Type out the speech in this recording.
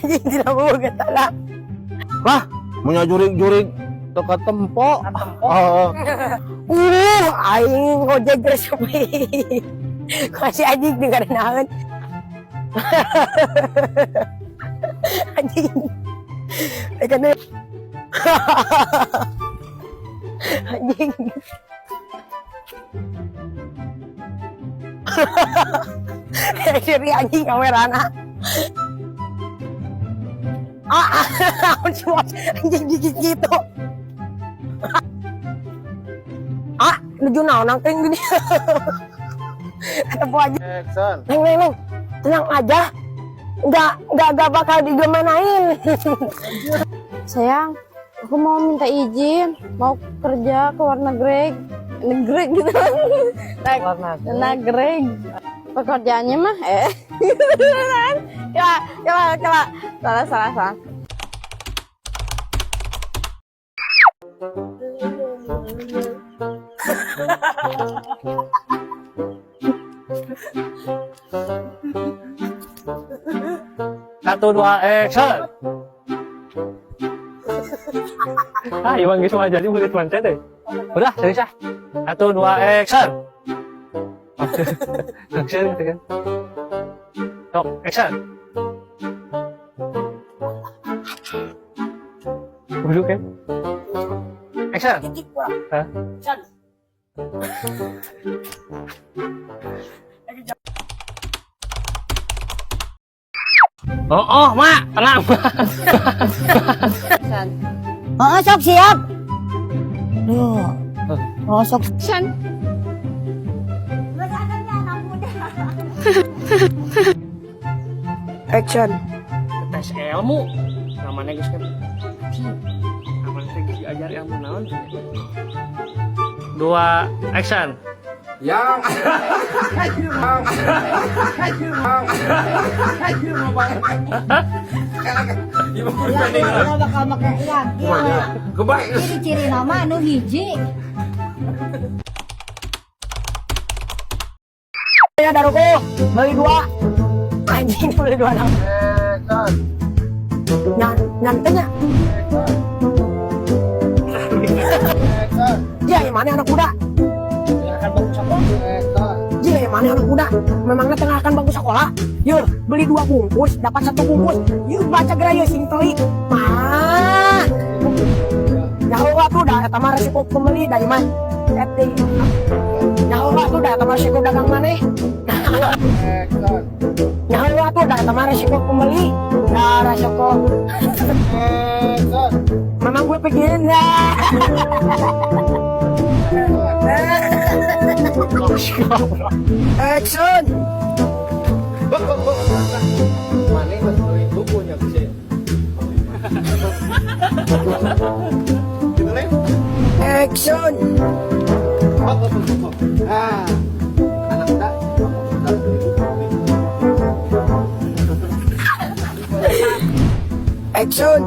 Anjing tidak mau getala. Lah, punya jurig-jurig teu katempo. Oh, Aing ngojek resep. Kasih anjing dengar naon. Anjing. Kan anjing. Siri anjing kamerana. Ah, ah, anjing gigit gitu. Ah, nuju naon nangkring gini. Ketemu aja. Action. Neng, neng, neng. Tenang aja. Nggak bakal digimanain. Sayang, aku mau minta izin, mau kerja ke luar negeri, negeri gitu. Negeri. Pekerjaannya mah gitu kan. Ya, ya, ya, salah, salah, salah. Satu, dua, action. Ah, Iwan geus mah jadi murid manca deh. Udah, serius ah. Satu, dua, action. Action gitu kan. Sok, action. Duduk kan? Action. Hah? Oh, Mak, tenang. Action. Oh, sok siap. Duh. Oh, sok. Action. Action. Tes ilmu. Namanya geus kan. Namanya teh geus diajar ilmu naon. Dua, action. Yang yang Ya, bakal make ya, kieu. Kebaik. Ciri-ciri nama anu hiji. Ya, Daruko, beli dua. Anjing beli dua dong. Nyan, nyantenya. Ya, yang mana anak muda? Akan bangun sekolah. Ya, yang mana anak muda? Memangnya tengah akan bangun sekolah? Yuk, beli dua bungkus, dapat satu bungkus. Yuk, baca geura yuk, sing telik. Mah. Nyaho tuh dah eta mah resiko pembeli dari mah. Eting. Nyaho tuh dah eta mah resiko dagang maneh. Nyaho tuh dah eta mah resiko pembeli. Nah, resiko. Memang gue pikirin ya. Action. Mana mas beli bukunya sih? Gitu Len. Action. Ah, anak muda. Action.